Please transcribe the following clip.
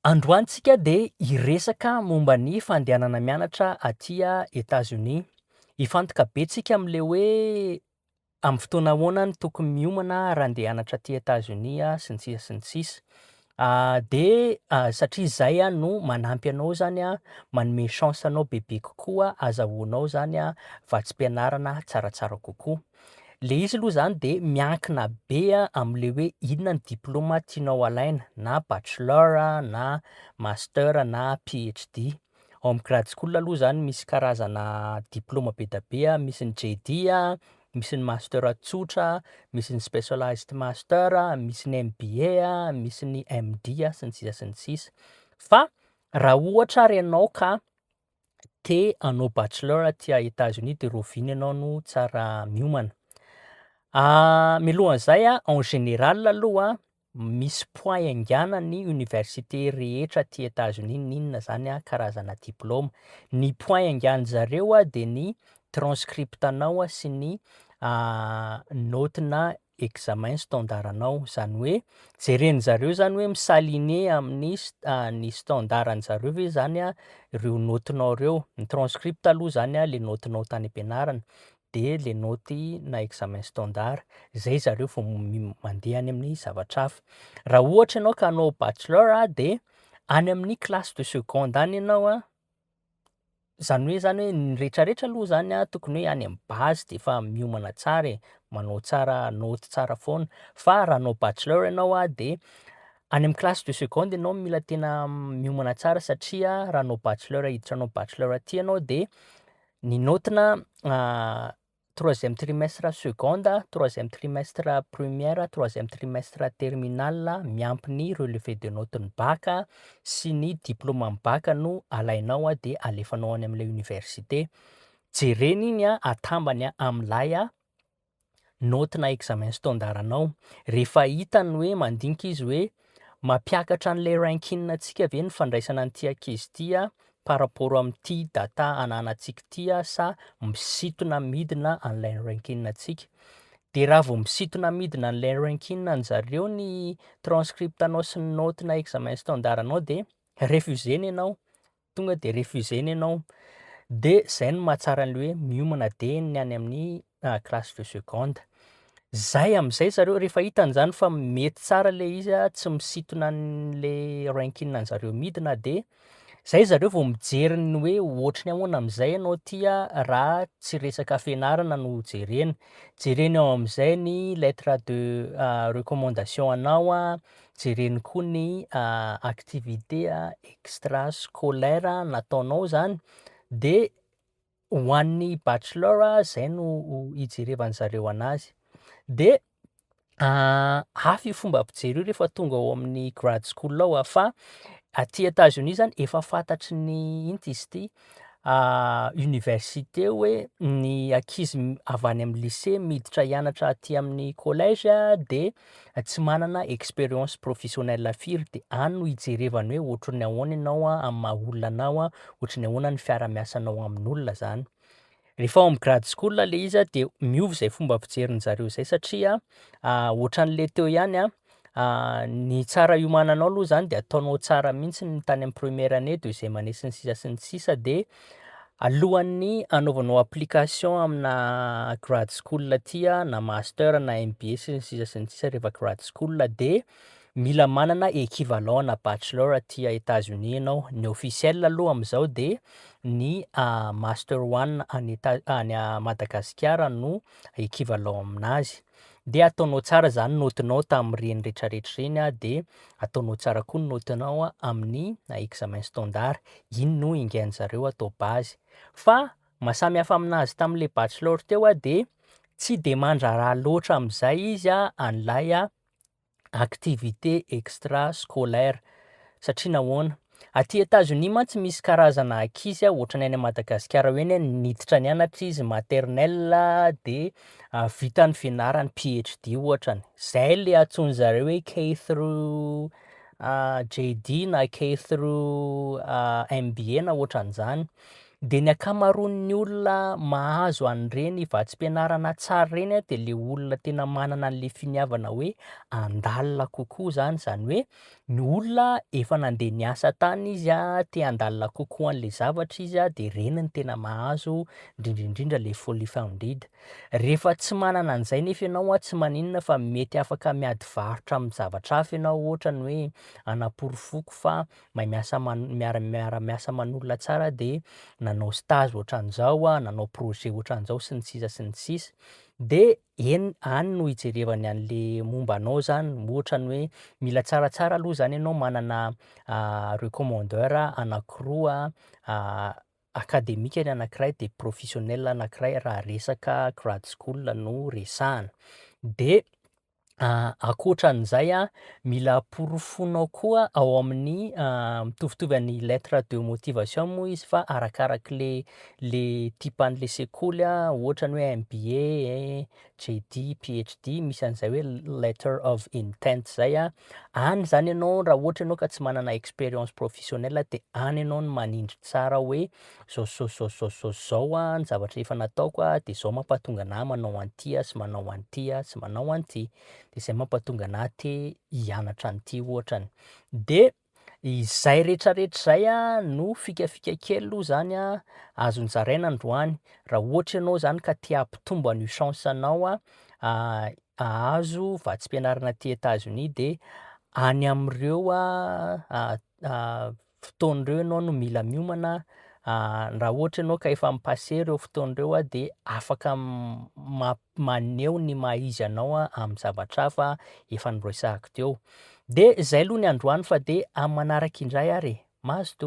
Androany tsika dia hiresaka momba ny fandehanana mianatra aty Etazonia. Hifantoka be tsika amin'ilay hoe amin'ny fotoana ahoana no tokony miomana raha andeha hianatra aty Etazonia sy ny sisa sy ny sisa. Dia satria izay no manampy anao zany a, manome chance anao bebe kokoa azahoanao zany a vatsim-pianarana tsaratsara kokoa. Le izy aloha zany de miankina be am'le hoe inona ny diplaoma tianao alaina na bachelor na master na PhD. Ao amin'ny grad school aloha zany misy karazana diplaoma be da be a, misy ny JD a, misy ny master tsotra, misy ny specialized master, misy ny MBA a, misy ny MD a, sy ny sisa sy ny sisa. Fa raha ohatra ary ianao ka te hanao bachelor aty a Etazonia de rahoviana ianao no tsara miomana? Mialohan'izay a, en général aloha misy point iangana ny université rehetra aty Etazonia n'inona zany a karazana diplaoma. Ny point iangan-jareo a de ny transcript anao a sy ny naotina examen standard anao, zany hoe jeren-jareo zany hoe mi-s'aligner amin'ny ny standard an-jareo ve zany a reo naotinao reo. Ny transcript aloha zany a le naotinao tany am-pianarana de le naoty na examen standard, zay zareo vao mandeha any amin'ny zavatra hafa. Raha ohatra ianao ka hanao bachelor a de any amin'ny classe de seconde any ianao a, zany hoe zany hoe ny rehetrarehetra aloha zany a tokony hoe any am'base de efa miomana tsara e, manao tsara naoty tsara foana, fa raha hanao bachelor ianao a de any am'classe de seconde ianao mila tena miomana tsara satria raha hanao bachelor hiditra hanao bachelor aty ianao de ny naotina troisième trimestre seconde, troisième trimestre première, troisième trimestre terminale miampy ny relevé de note-n'ny bac sy ny diplaoman'ny bac no alainao a de alefanao any am'lay université. Jerena iny a, atambany am'lay a naotina examen standard anao. Rehefa hitany hoe mandinika izy hoe mampiakatra an'lay ranking antsika ve ny fandraisana an'ity ankizy ity a par rapport amin'ity data ananantsika ity a sa misintona midina an'ilay ranking antsika. De raha vao misintona midina an'ilay ranking an'zareo ny transcript anao sy ny naotina examen standard anao de refusena ianao, tonga de refusena ianao. De zay no mahatsara an'le hoe miomana dieny any amin'ny classe de seconde. Zay am'zay zareo rehefa hitany zany fa mety tsara le izy a, tsy misintona an'le ranking an'zareo midina de zay zareo vao mijery ny hoe ohatry ny ahoana am'zay ianao ty a raha tsy resaka fianarana no jerena. Jereny ao am'zay ny lettre de recommandation anao a, jereny koa ny activité extrascolaire nataonao zany de ho an'ny bachelor zay no ijerevan'zareo anazy. De hafa io fomba fijery io rehefa tonga ao amin'ny grad school ao a, fa aty Etazonia zany efa fantatry ny ino ty izy ity université hoe ny ankizy avy any amin'ny lycée miditra hianatra aty amin'ny collège de tsy manana expérience professionnelle firy de any no ijerevany hoe ohatry ny ahoana ianao a amin'ny maha olona anao a, ohatry ny ahoana ny fiaraha-miasanao amin'olona zany. Rehefa ao amin'ny grad school le izy a de miova zay fomba fijerin'zareo zay satria ohatran'le teo ihany a, ny tsara iomananao aloha zany de ataonao tsara mihitsy ny tany amin'ny première année, deuxième année sy ny sisa sy ny sisa de alohan'ny anaovanao application aminà grad school aty a na master na MBA sy ny sisa sy ny sisa rehefa grad school de mila manana équivalent na bachelor aty a Etazonia ianao. Ny officiel aloha am'zao de ny master one any Eta- any a Madagasikara no équivalent aminazy. De ataonao tsara zany naotinao tam'ireny rehetrarehetra ireny a de ataonao tsara koa ny naotinao a amin'ny examen standard, iny no ingain-jareo atao base. Fa mahasamy hafa aminazy tam'le bachelor teo a de tsy de mandraharaha loatra am'zay izy a an'lay a activité extrascolaire satria nahoana? Aty Etazonia mantsy misy karazana ankizy a ohatran'ny any Madagasikara hoe ny niditra nianatra izy maternelle de vita ny fianarany PhD ohatrany, zay le antsoin'zareo hoe K through JD na K through MBA na ohatran'zany. De ny ankamaroan'ny olona mahazo an'ireny vatsim-pianarana tsara ireny a de le olona tena manana an'le finiavana hoe handalina kokoa zany, zany hoe ny olona efa nandeha niasa tany izy a, te handalina kokoa an'le zavatra izy a, de ireny no tena mahazo, indrindra indrindra le fully funded. Rehefa tsy manana an'izay nefa ianao a, tsy maninona fa mety afaka miady varotra amin'ny zavatra hafa ianao, ohatra ny hoe anaporofoko fa mahay miasa man- miara miara-miasa aman'olona tsara de nanao stage ohatran'izao a, nanao projet ohatran'izao sy ny sisa sy ny sisa. De eny any no ijerevany an'le momba anao zany, ohatra ny hoe mila tsaratsara aloha zany ianao manana recommandeur anankiroa, akademika ny anankiray de professionnel anankiray raha resaka grad school no resahana. De ankoatran'izay a, mila porofonao koa ao amin'ny mitovitovy an'ny lettre de motivation moa izy fa arakarak'le le type an'le sekoly a, ohatra ny hoe MBA, JD, PhD, misy an'izay hoe letter of intent zay a, any zany ianao raha ohatra ianao ka tsy manana expérience professionnelle de any ianao no manindry tsara hoe zao sy zao sy zao sy zao sy zao a ny zavatra efa nataoko a, de zao mampatonga anahy manao an'ty a sy manao an'ty a sy manao an'ty, de zay mampatonga anahy te hianatra an'ty ohatrany. De izay rehetrarehetra zay a no fikafika kely aloha zany a azo nozaraina androany. Raha ohatra ianao zany ka te hampitombo an'io chance anao a hahazo vatsim-pianarana aty États-Unis de any am'ireo a fotoana ireo ianao no mila miomana, raha ohatra ianao ka efa mi-passer ireo fotoana ireo a de afaka maneho ny maha izy anao a am'zavatra hafa efa noresahako teo. De zay aloha ny androany fa de am'manaraka indray ary e, mazotoa.